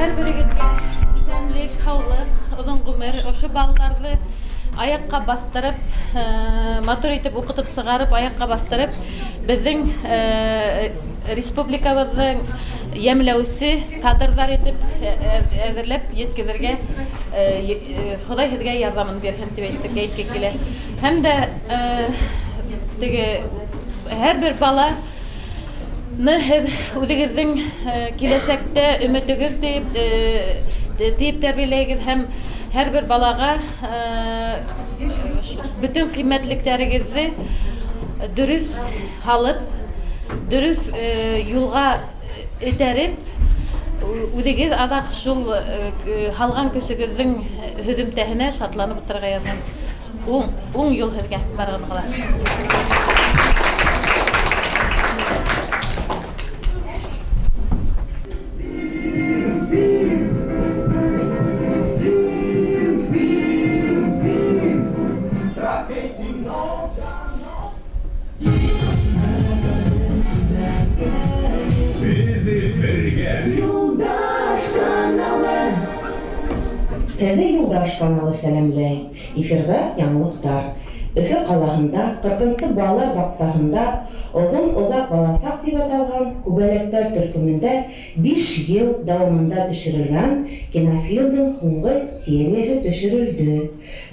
Һәр берегеҙгә иҫәнлек, һаулыҡ, оҙон ғүмер, ошо балаларҙы аяҡҡа баҫтырып, матур итеп уҡытып сығарып, аяҡҡа баҫтырып, беҙҙең республикабыҙҙың йәмләүсе кадрҙар итеп әҙерләп еткеҙергә Хоҙай һеҙгә ярҙамын бирһен тип әйтке килә. Һәм дә теге һәр бер бала ны һеҙ үҙегеҙҙең киләсәктә өмөтөгөҙ тиеп тәрбиәләйегеҙ һәм һәр бер балаға бөтөн ҡиммәтлектәрегеҙҙе дөрөҫ һалып, дөрөҫ юлға этәреп, үҙегеҙ аҙаҡ шул һалған көсөгөҙҙөң һөҙөмтәһенә шатланып ултырырға яҙһын. Уң юл һеҙгә барығыҙға ла. Юлдаш каналы. Һеҙҙе Юлдаш каналы сәләмләй. Эфирҙа яңылыҡтар. Өфө ҡалаһында 40-нсы балалар баҡсаһында Оҙон-оҙаҡ баласаҡ тип аталған күбәләктәр төркөмөндә биш ел дауамында төшөрөлгән кинофильмдың һуңғы серияһы төшөрөлдө.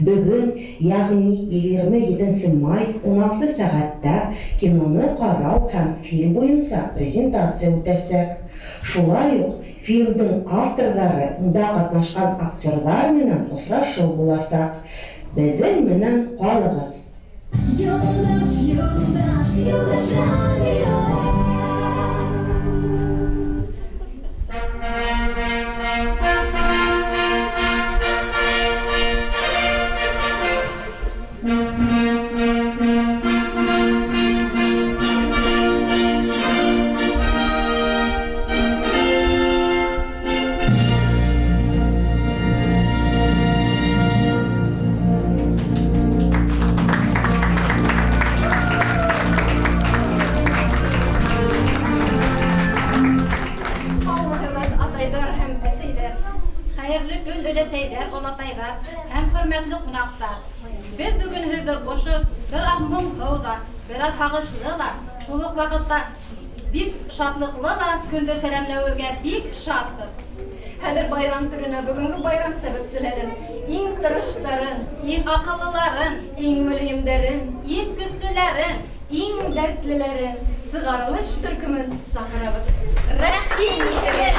Бөгөн, ягъни 27 нсе май 16 сәғәттә киноны ҡарау һәм фильм буйынса презентация үтәсәк. Шулай уҡ фильмдың авторҙары, унда ҡатнашҡан актерҙар менән осрашыу буласаҡ. Беҙҙең менән ҡалығыҙ! Юлдаш, юлдаш, юлдаш радио. Һаумыһығыҙ, атайҙар һәм әсәйҙәр! Хәйерле көн, өләсәйҙәр, олатайҙар һәм хөрмәтле ҡунаҡтар! Беҙ бөгөн һеҙҙе ошо бер аҙ моңһоу ҙа, бер аҙ һағышлы ла, шул уҡ ваҡытта бик шатлыҡлы ла көндө сәләмләүегеҙгә бик шатбыҙ. Хәҙер байрам төрөнә бөгөнгө байрам сәбәпселәрен, иң тырыштарын, иң аҡыллыларын, иң мөлһимдәрен, иң көслөләрен, иң дәртлеләрен, сығарылыш төркөмөн саҡырабыҙ. Рәхим итегеҙ!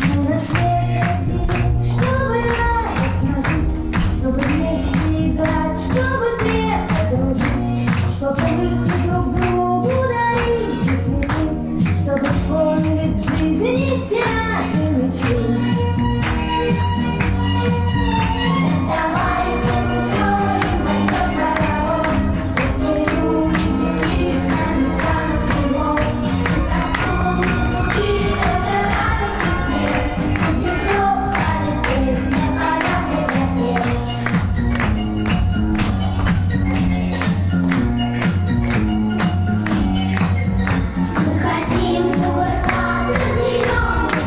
Мы на свет родились, чтобы радостно жить, чтобы вместе играть, чтобы крепко дружить, чтобы улыбки друг другу дарить и цветы, чтобы исполнились в жизни все наши мечты. Давайте устроим большой хоровод, пусть все люди земли с нами станут в него. Пусть танцуют звуки, это радостный смех, пусть без слов станет песня понятной для всех. Мы хотим кувыркаться в зеленых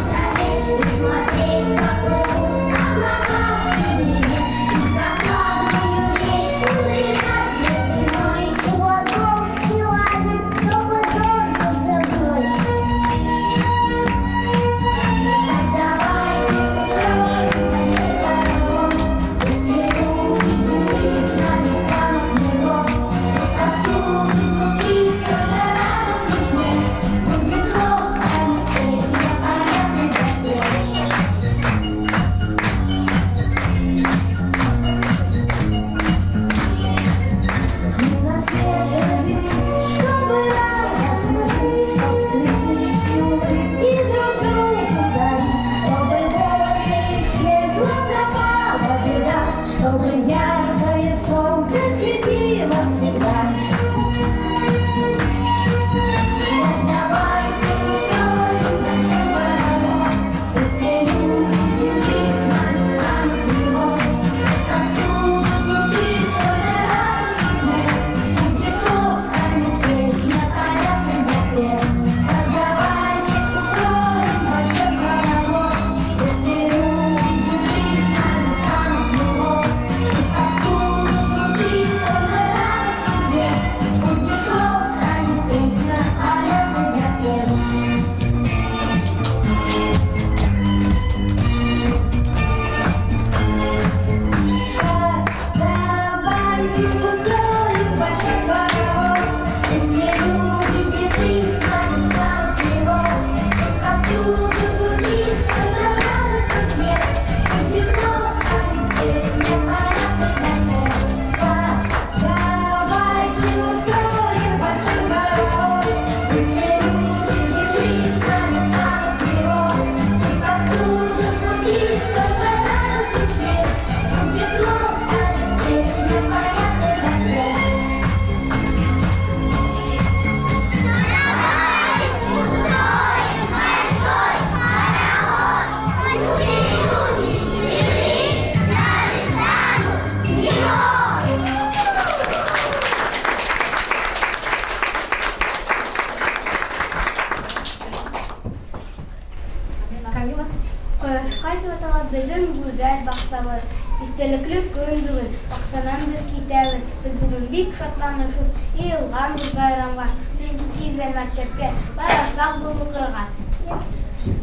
Баҡсакай дип атала беҙҙең гүзәл баҡсабыҙ. Иҫтәлекле көн бөгөн, баҡсанан беҙ китәбеҙ. Беҙ бөгөн бик шатланышып, йыйылғанбыҙ байрамға. Сөнки тиҙҙән мәктәпкә барасаҡбыҙ уҡырға.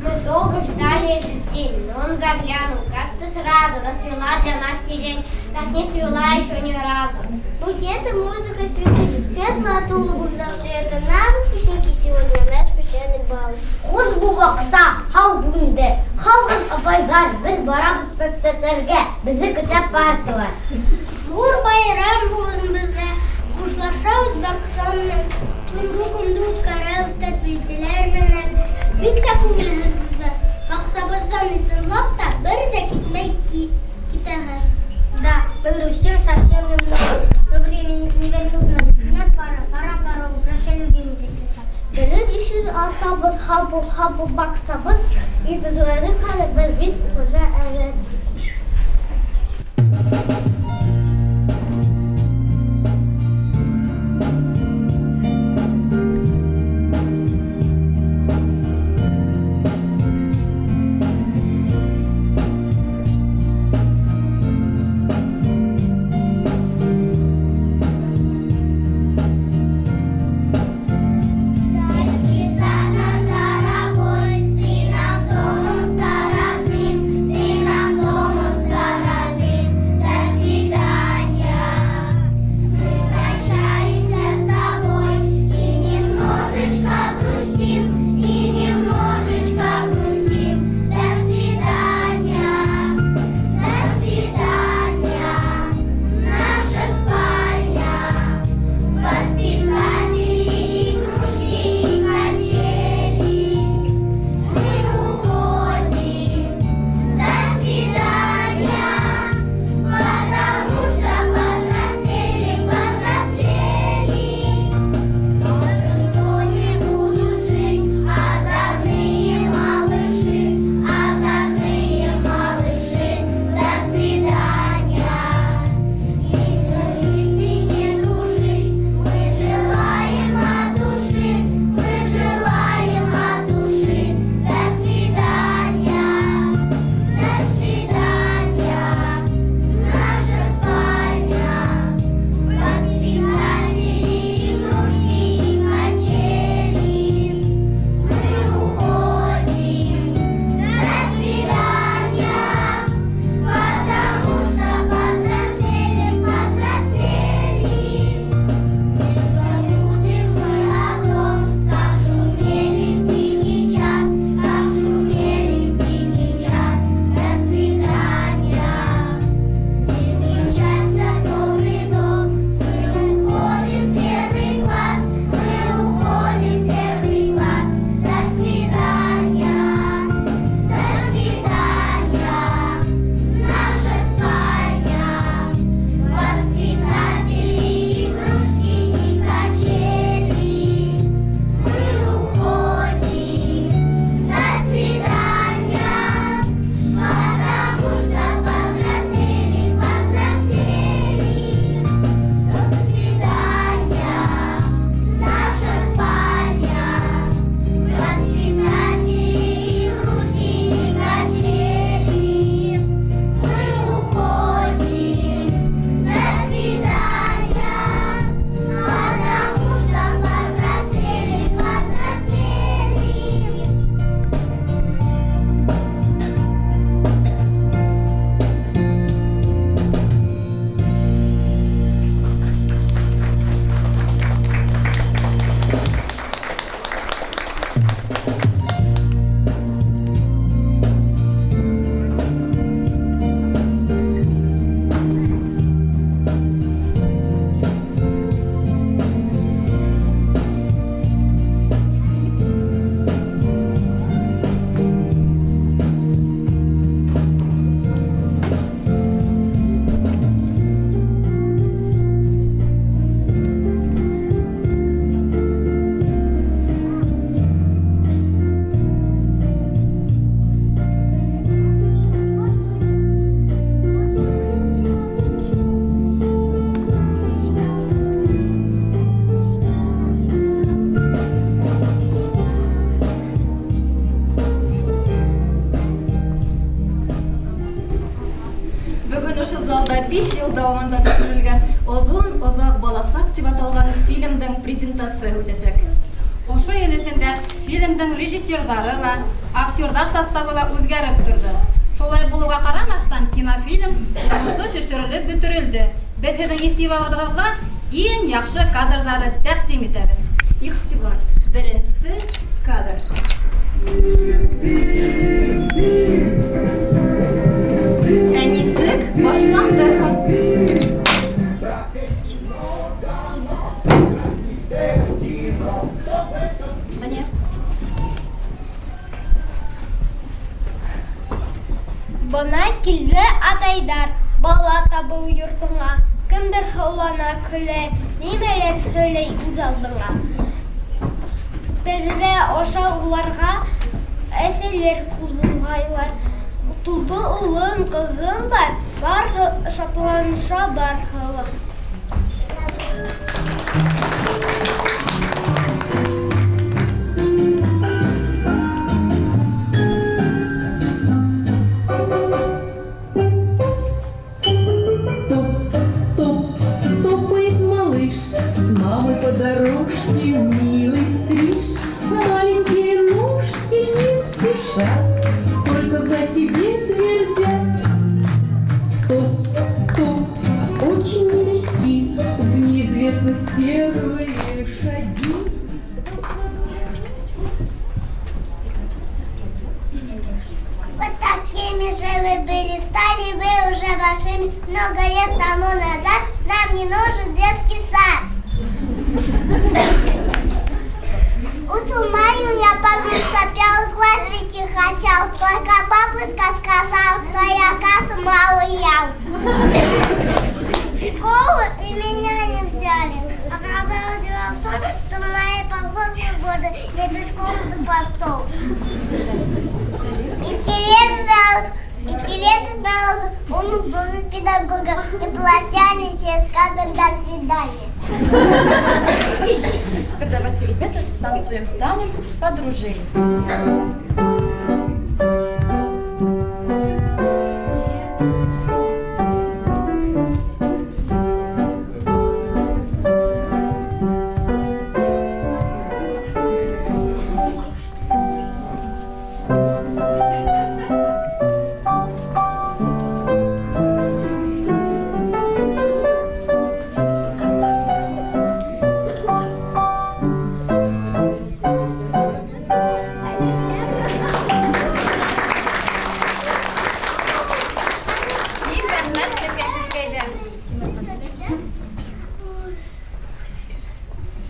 Мы долго ждали этот день, но он заглянул. Как-то сразу расцвела для нас сирень, так не цвела еще ни разу. Букеты, музыка, цветы, светло от улыбок зацвета. На выпускники сегодня наш прощальный бал. Хуш бул баҡса, һау инде. Һау бул, апайҙар, беҙ барабыҙ мәктәптәргә, беҙҙе көтә парталар. Ҙур байрам бөгөн беҙҙә, хушлашабыҙ баҡса менән. Бөгөнгө көндө үткәрәбеҙ тәрбиәселәр менән. Бик тә күңелһеҙ беҙгә. Баҡсабыҙҙан ысынлап та бер ҙә китмәй китәһе. Да, мы грустим совсем немного, но времени не вернуть надо. Нам пора, пора дорогу, прощай, любимый детский сад. Белер өсөн асабыҙ, һау бул, һау бул, баҡсабыҙ. Егетләре хәҙер беҙ бит уҡырға әҙер. Царский сад наш дорогой, ты нам домом стародным, ты нам домом. 5 йыл дауамында төшөрөлгән Оҙон-оҙаҡ баласаҡ тип аталған фильмдың презентацияһы үтәсәк. Ошо йыл эсендә фильмдың режиссерҙары ла, актерҙар составы ла үҙгәреп торҙо. Шулай булыуға ҡарамаҫтан, кинофильм уңышлы төшөрөлөп бөтөрөлдө. Беҙ һеҙҙең иғтибарығыҙға иң яҡшы кадрҙары тәҡдим итәбеҙ. Иғтибар, беренсе кадр. Ә нисек башланды һуң? Данияр. Бына килде атайҙар, бала табыу йортоңа. Кемдер һыулана, көлә, нимәлер һөйләй үҙ алдыңа. Тәҙрә аша уларға әсәләр ҡул болғайлар. Тулды улым, ҡыҙым бар, бар шатланыша бар халыҡ. Топ, топ, топает малыш с мамой по дорожке, милый стриж. Маленькие ножки не спешат, только за себе твердят. Топ, топ, очень нелегки в неизвестность первые шаги. Вот такими же вы были, стали вы уже большими много лет тому назад. Нам не нужен детский сад. Утром маю я бабушка первый класс идти хотел, только бабушка сказала, что я кассу мало ел. В школу и меня не взяли. Оказалось, дело в том, что мои походные годы я пешком до постов. Интересно, интересно, он был педагогом и прощались, скажем, до свидания. Теперь давайте, ребята, станцуем танец «Подружились». Бик рәхмәт һеҙгә, кескәйҙәр.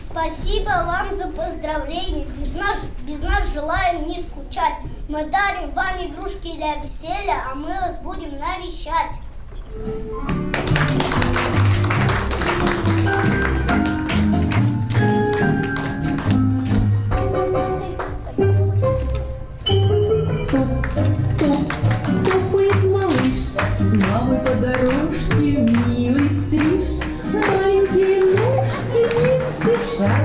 Спасибо вам за поздравления. Без нас желаем не скучать. Мы дарим вам игрушки для веселья, а мы вас будем навещать. Топ, топ, топает малыш с мамой по дорожке, милый стриж. Маленькие ножки не спешат,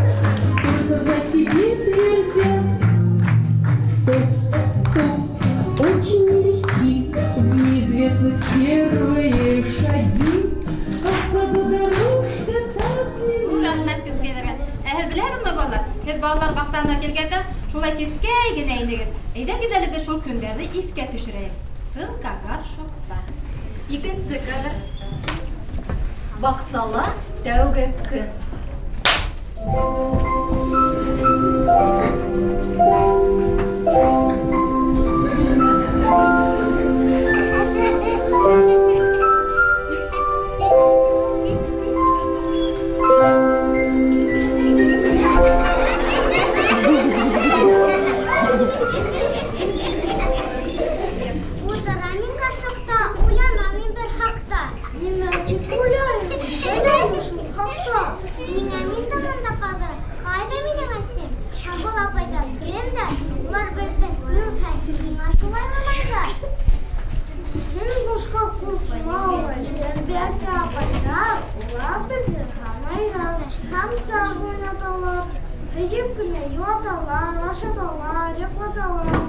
только за себе твердят. Топ, топ, очень нелегки в неизвестность первые шаги. А в саду дорожка так Ҙур рәхмәт кескәйҙәргә. Ә һеҙ беләһегеҙме, балалар? Һеҙ балалар баҡсаһына килгәндә шулай кескәй генә инегеҙ. Әйҙәгеҙ әле беҙ шул көндәрҙе иҫкә төшөрәйек. Ссылка горшокта. Икенсе кадр. Баҡсала тәүге көн. Утырам мин горшокта, уйланам мин бер хаҡта. Нимә тип уйлайым, белмәйем шул хаҡта. Ниңә мин дә бында ҡалдырам, ҡайҙа минең әсәм? Һәм был апайҙар киләм дә, улар берҙе минут һайын миңә шулай ламайҙар. Мин бушҡа ҡурҡмай, тәрбиәсе апайҙар, улар беҙҙе һанайҙар һәм тағы уйнаталар. Һөйөп кенә йыуаталар, ашаталар, йоҡлаталар.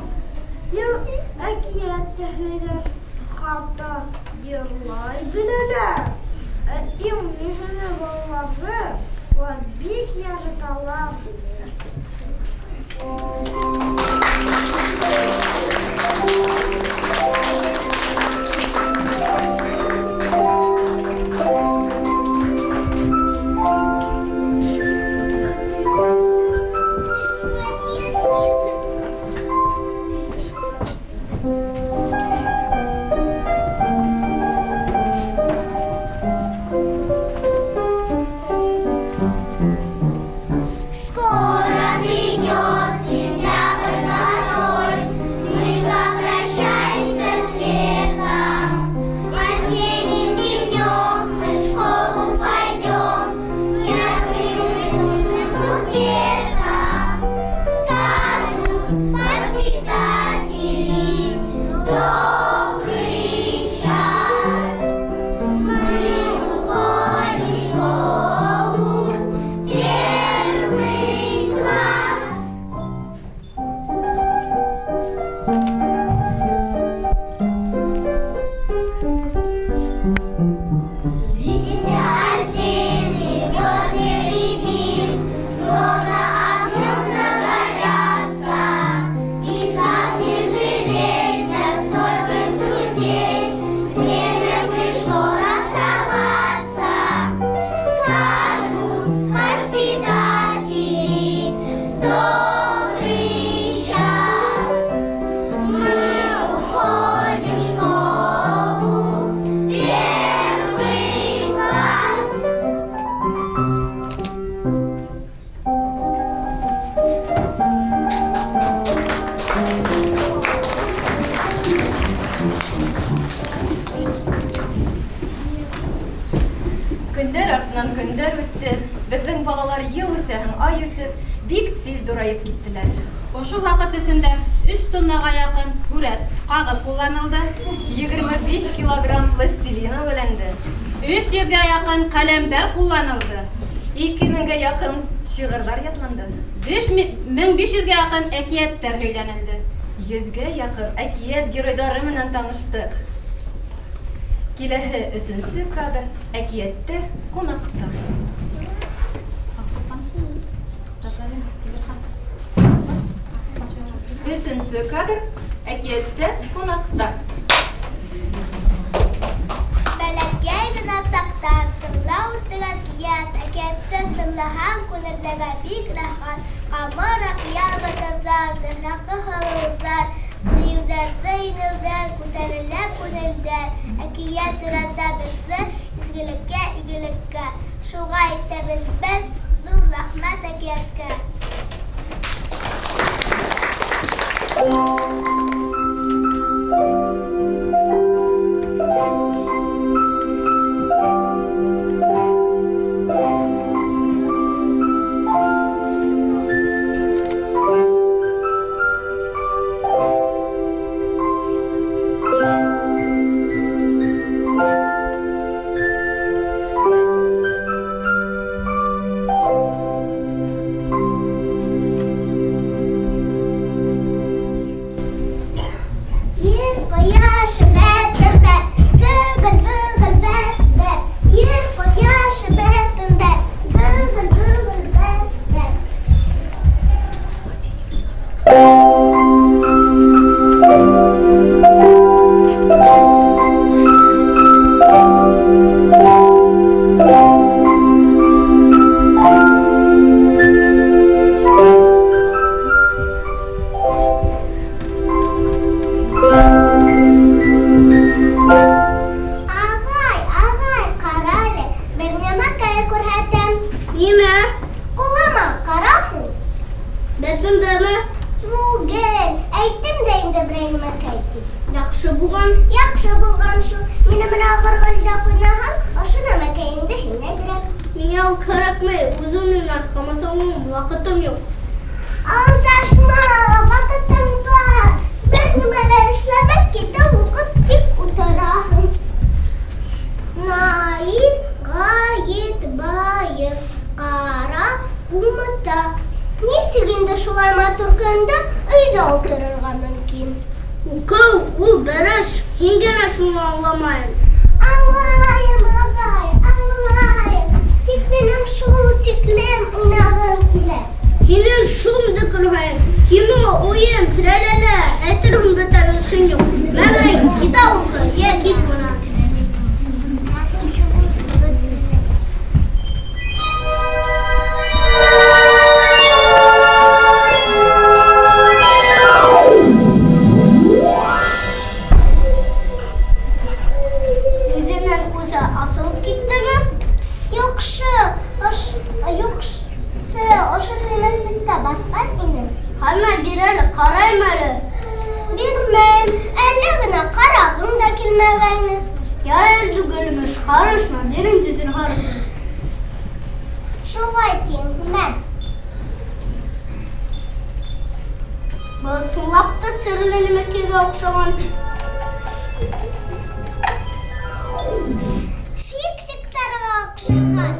Йыр әкиәт тә һөйләйҙәр, хатта йырлай беләләр. Иң мөһиме балаларҙы, улар бик яраталар беҙҙе. Скоро придет сентябрь золотой, мы попрощаемся с летом. Осенним днем мы в школу пойдем с ярким и нужным букетом. Скажут воспитатели добрый час. Мы уходим в школу, первый класс. Листья осенние в теребит, Словно огнем загорятся. И как не жалеть настойких друзей, Время пришло расставаться. Скажут воспитатели добрый час. Мы уходим в школу, первый класс. Көндәр артынан көндәр үтте. Беҙҙең балалар йыл үтә һәм ай үтеп, бик тиҙ ҙурайып киттеләр. Ошо ваҡыт эсендә 3 тоннаға яҡын һүрәт, ҡағыҙ ҡулланылды. 25 килограмм пластилин әүәләнде. 300-гә яҡын ҡәләмдәр ҡулланылды. 2000-гә яҡын шиғырҙар ятланды. 1500-гә яҡын әкиәттәр һөйләнелде. 100-гә яҡын әкиәт геройҙары менән таныштыҡ. Киләһе өсөнсө кадр әкиәттә ҡунаҡта. Өсөнсө кадр әкиәттә ҡунаҡта. Бәләкәй генә саҡтан тыңлау үҫтергән әкиәт, әкиәтте тыңлаһаң, күңелдәргә бик рәхәт. Ҡамыр аҡъял батырҙар, Зөһрәҡе һылыуҙар, дейеүҙәрҙе еңеүҙәр, күтәрелә күңелдәр. Әкиәт өйрәтә беҙҙе изгелеккә, игелеккә. Шуға әйтәбеҙ беҙ ҙур рәхмәт әкиәткә. Ер ҡояшы бәтендә, бөгөл, бөгөл, бәт, бәт. Ер ҡояшы бәтендә, бөгөл, бөгөл, бәт, бәт. Ағай, ағай, ҡара әле, бер нәмәкәй күрһәтәм. Нимә? Ҡулыма ҡара һуң. Бәпем-бәме? Түгел, әйттем дә инде берәй нәмәкәй тип. Яҡшы булған. Яҡшы булған шул. Мине менән ғырғылдап уйнаһаң, ошо нәмәкәй инде һиңә кәрәк. Миңә ул кәрәкмәй, үҙем уйнар, ҡамасаулама, ваҡытым юҡ. Алдашма, ваҡытың бар. Бер нәмә лә эшләмәй, китап уҡып тик ултыраһың. Наил Ғәйетбаев, ҡара ҡумта. Нисек инде шулай матур көндә өйҙә ултырырға мөмкин? Уҡыу ул бер эш, һин генә шуны аңламайһың. Аңлайым, ағай, аңлайым. Тик минең шул тиклем уйнағым килә. Һинең шундый көн һайын кино, уйын, трә-лә-лә, әйтерһең бүтән эшең юк. Мә берәй китап уҡы, йә кит бынан. Үҙенән-үҙе асылып киттеме? Яҡшы, юҡсы, ошо төймәсеккә баҫҡан инем. Ҡана, бир әле, ҡарайым әле. Бирмәйем, әле генә ҡарағым да килмәгәйне. Ярай инде, Гөлөмөш, ҡарышма, бир инде зинһар өсөн. Шулай тиң, мә. Был ысынлап та серле нәмәкәйгә оҡшаған. Фиксиктарға оҡшаған.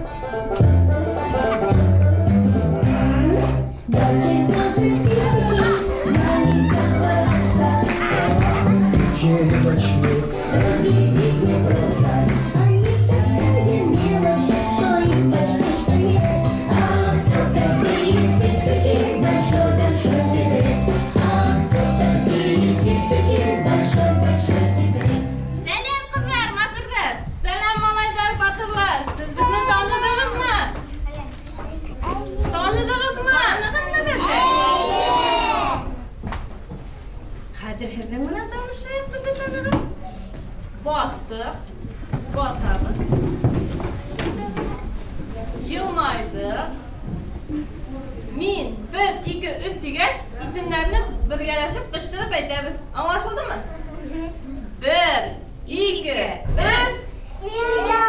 Сәләм, ҡыҙҙар, матурҙар! Сәләм, малайҙар, батырлар! Һеҙ беҙҙе таныдығыҙмы? Таныдығыҙмы? Таныдыңмы беҙҙе? Хәҙер һеҙҙең менән танышайыҡ, беҙҙе танығыҙ. Бастыҡ, басабыҙ. Йылмайҙыҡ. Мин, бер, ике, өс тигәс, исемдәрҙе бергәләшеп ҡысҡырып әйтәбеҙ. Аңлашылдымы? Бер, ике, өс. Силя!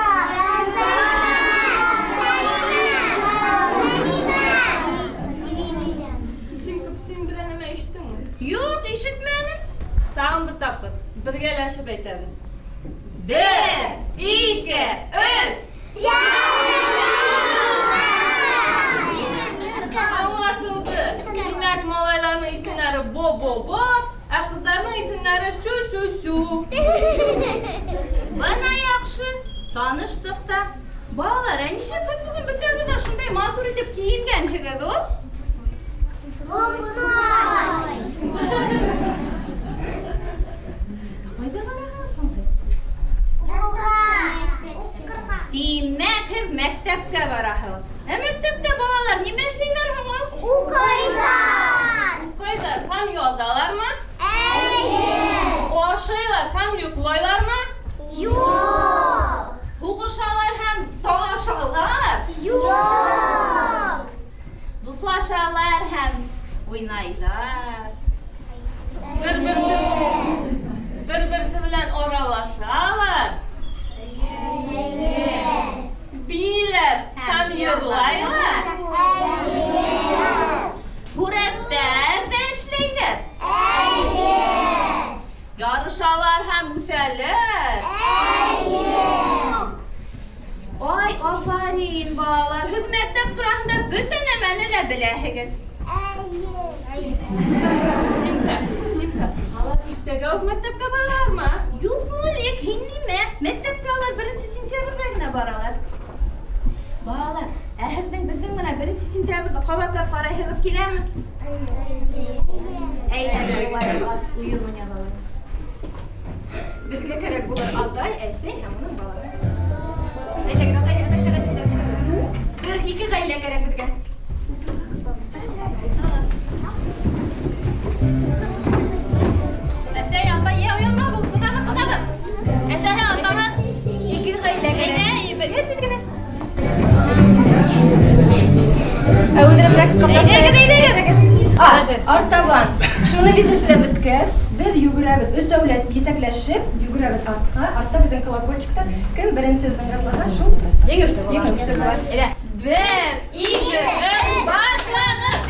Син берәр нәмә ишеттеңме? Юҡ, ишетмәнем. Тағын бер тапҡыр бергәләшеп әйтәбеҙ. Бер, ике, өс. Аңлашылды. Тимәк, малайларҙың исемдәре Бо-бо-бо, ә ҡыҙҙарҙың исемдәре Сю-сю-сю. Бына яҡшы, таныштыҡ та. Балалар, ә нишләп һеҙ бөгөн бөтәгеҙ ҙә шундай матур итеп кейенгәнһегеҙ ул? Ҡайҙа бараһығыҙ һуң һеҙ? Тимәк, һеҙ мәктәпкә бараһығыҙ. Ә мәктәптә балалар нимә эшләйҙәр һуң ул? Уҡыйҙар. Уҡыйҙар һәм яҙалармы? Эйе. Ашайҙар һәм йоҡлайлармы? Юҡ. Һуғышалар һәм талашалар. Юҡ. Дуҫлашалар һәм уйнайҙар. Бер-берсе бер-берсе менән аралашалар. Бейейҙәр һәм йырлайҙар. Һүрәттәр ҙә эшләйҙәр. Ярышалар һәм үҫәләр. Ай, афарин, балалар. Һеҙ мәктәп тураһында бөтә нәмәне лә беләһегеҙ. Симка, Симка, алар иртәгә үк мәктәпкә баралармы? Юҡ, Мулик, һин нимә? Мәктәпкә алар 1 сентябрҙә генә баралар. Балалар, ә һеҙҙең беҙҙең менән 1 сентябрҙә ҡабатлап ҡарайһығыҙ киләме? Әйҙә, улай булғас, уйын уйнайыҡ. Беҙгә кәрәк булыр атай, әсәй һәм уның балаһы. Әйҙәгеҙ, атай, атай, атай, атай. Бер, ике ғаилә кәрәк беҙгә. Әсәй, атай, йә, уянмағыҙ ул, сығабыҙ, сығабыҙ. Әсәһе, атаһы. Ике ғаилә кәрәк. Әйҙә, беҙгә тиҙ генә. Әүҙереберәк Әйҙәгеҙ, әйҙәгеҙ. Артабан. Шуны без эшләп бөткәс, беҙ йүгерәбеҙ. Өсәүләп етәкләшеп йүгерәбеҙ артҡа. Артта беҙҙең колокольчикта кем беренсе зыңғырлаһа, шул Еңеүсе була. Еңеүсе була. Әйҙә. Бер, ике, өс, башланыҡ.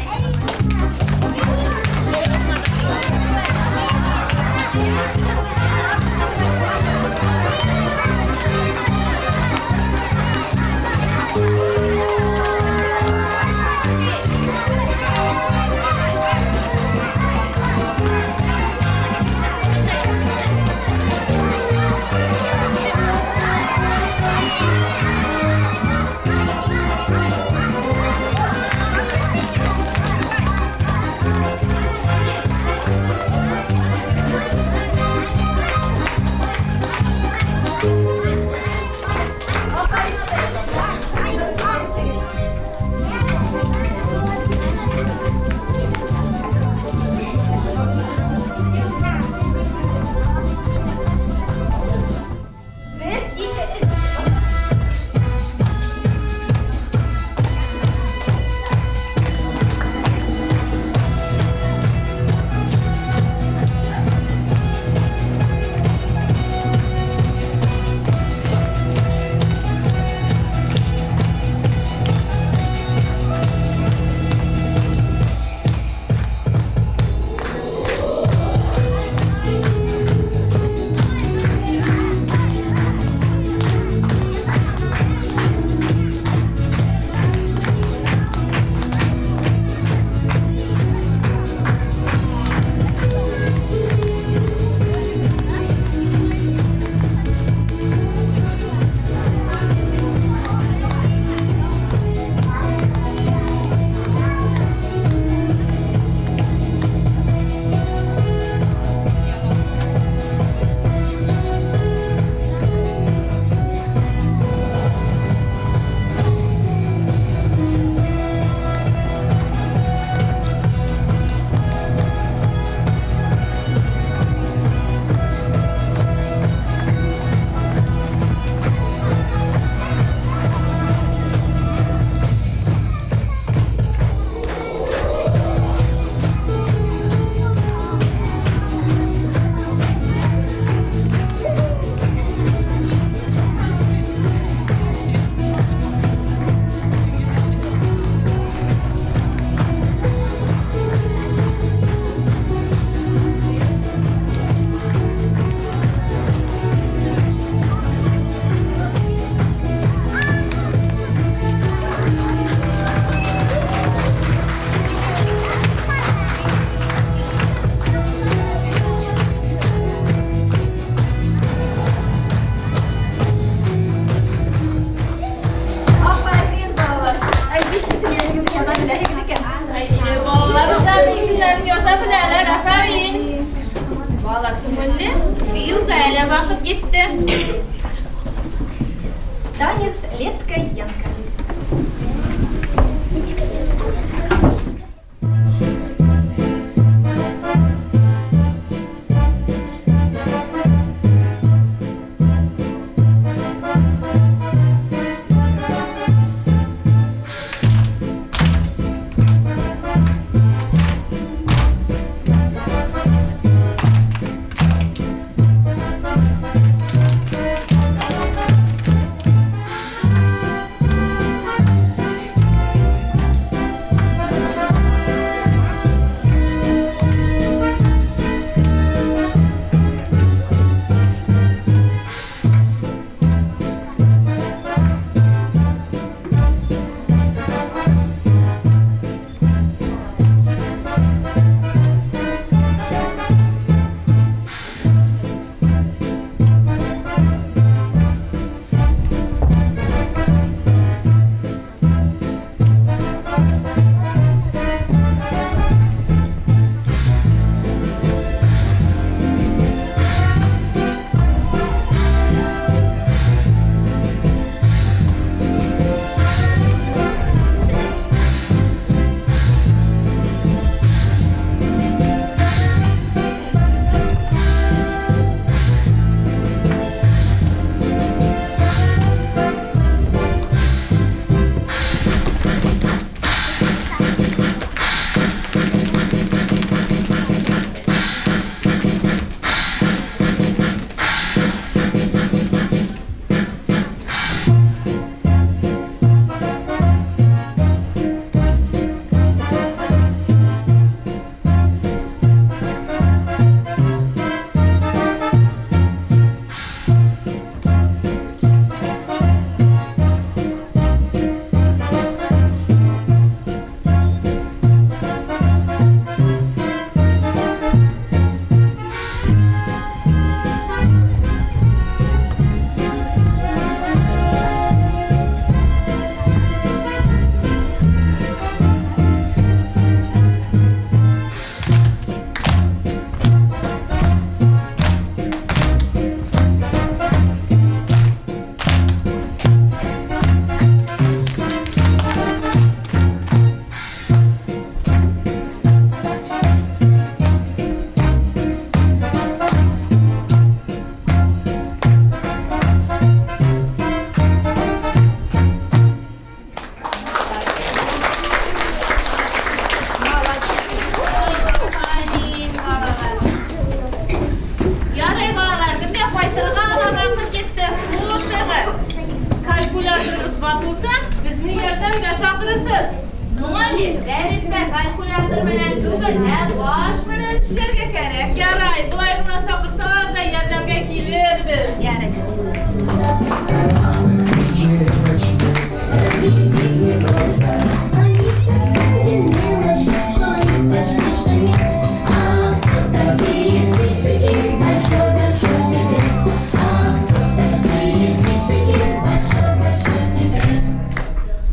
ватылса, безне ярдәмгә чакырырсыз. Ну әле, дәрестә калькулятор менән түгел, ә баш менән эшләргә кәрәк. Ярай, болай гына чакырсалар да ярдәмгә килербез. Ярай. Разглядеть непросто. Они такая мелочь, что их почти что нет. А кто такие фиксики? Большой-большой секрет. А кто такие фиксики? Большой-большой секрет.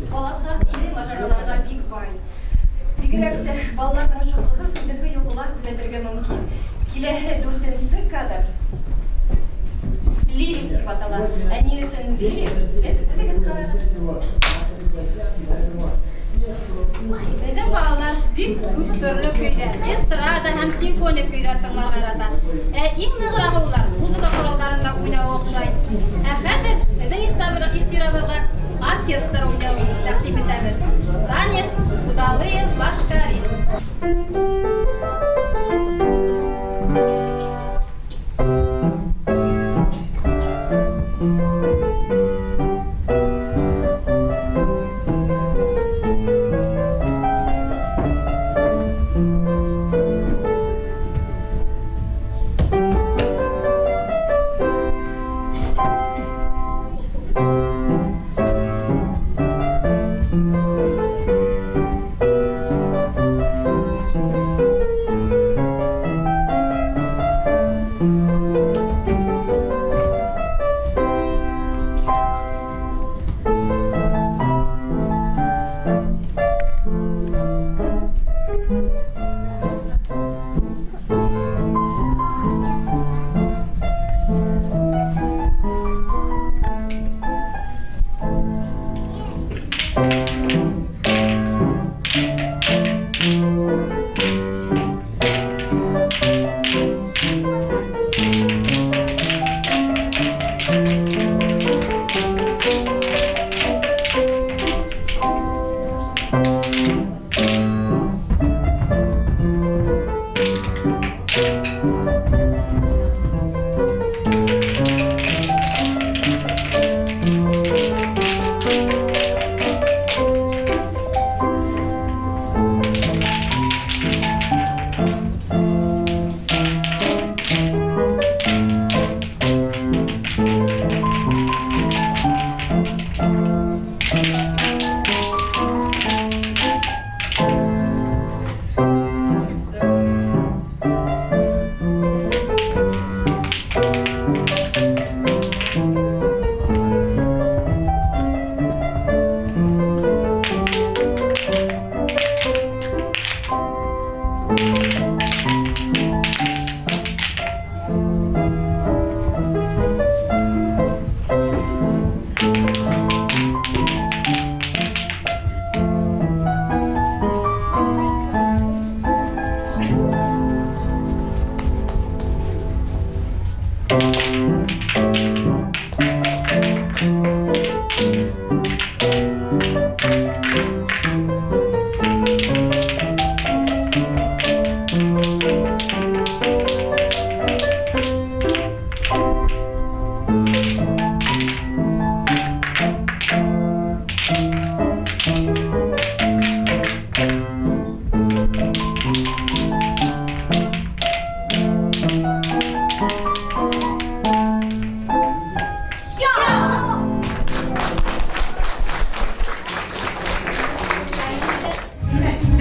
Баласак иле маҗараларга бик бай. Бигрәк тә балаларның шатлыгы көндезге йокыга күзәтергә мөмкин. Киләһе дүртенче кадр лирик дип атала. Ә ни өчен лирик? Һез үзегез карагыз. Безнең балалар бик күп төрле көйләр, эстрада һәм симфоник көйләр тыңларга ярата. Ә иң ныграгы улар музыка коралларында уйнавы охшай. Ә хәзер безнең игътибарга оркестр уйнавын тәкъдим итәбез. Танец удалые ложкари.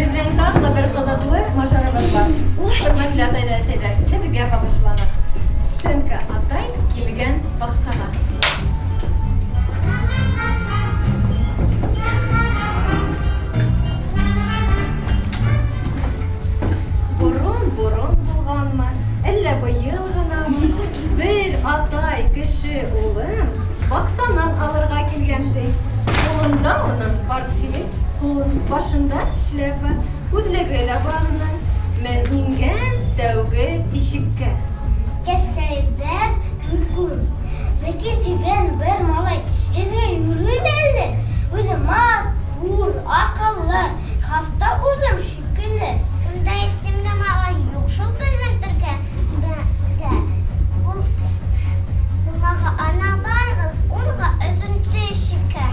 Безнең тагы да бер кызыклы маҗарабыз бар. Ул хөрмәтле атай да әсәйдә һеҙгә багышлана. Сценка атай килгән баҡсаға. Борон-борон булғанмы, әллә быйыл ғынамы, бер атай кеше улын баҡсанан алырға килгән ти. Ҡулында уның портфель, ҡулын башында шляпа, күҙлеге лә бар уның. Мен ингән тәүге ишеккә. Кескәйҙән Гөлкүл. Бәкер тигән бер малай һеҙгә йөрөймө әллә? Үҙе матур, аҡыллы, хаста үҙем шикелле. Ундай исемле малай юҡ шул беҙҙең төркөмдә. Ул уңға ана барығыҙ, унға өсөнсө ишеккә.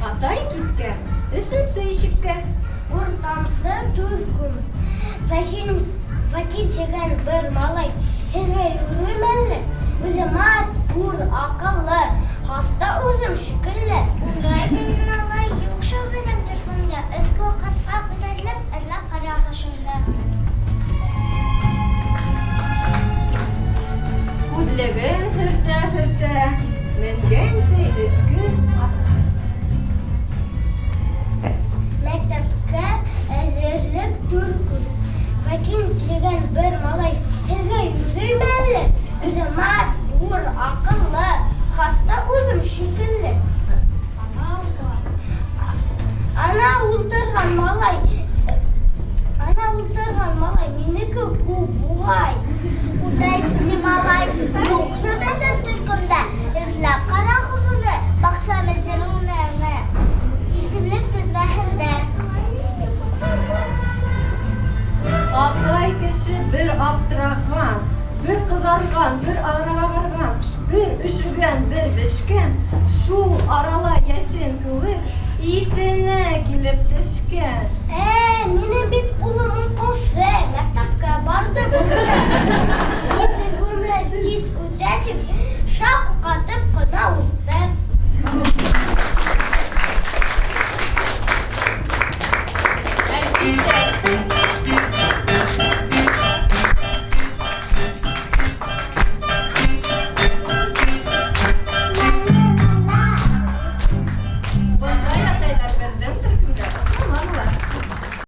Атай киткән өсөнсө ишеккә. Уртансы төркөм. Вәкил, вәкил тигән бер малай һеҙгә йөрөймө әллә? Үҙе матур, аҡыллы, хаста үзем шикелле. Ундай исемле малай юҡ шул беҙҙең төркөмдә. Өҫкө ҡатҡа күтәрелеп, эҙләп ҡарағыҙ шунда. Күҙлеген һөртә-һөртә менгән ти өҫкө ҡатҡа. Мәктәпкә әҙерлек төркөм. Вәкил тигән бер малай һеҙгә йөрөймө әллә? Үҙе матур, аҡыллы, хаста үзем шикелле. Ана ултырған малай, ана ултырған малай минеке буғай. Ундай исемле малай юҡ шул беҙҙең төркөмдә. Эҙләп ҡарағыҙ уны, баҡса мөдиренең исемлек теҙмәһендә. Атай кеше бер аптыраған, бер ҡыҙарған, бер ағарған, бер өшөгән, бер бешкән. Шул арала йәшен кеүек иҫенә килеп төшкән. Ә, минең бит улым уҡыусы, мәктәпкә барҙы бөгөн. Нисек ғүмер тиҙ үтә тип, шаҡ ҡатып ҡына ултырҙым.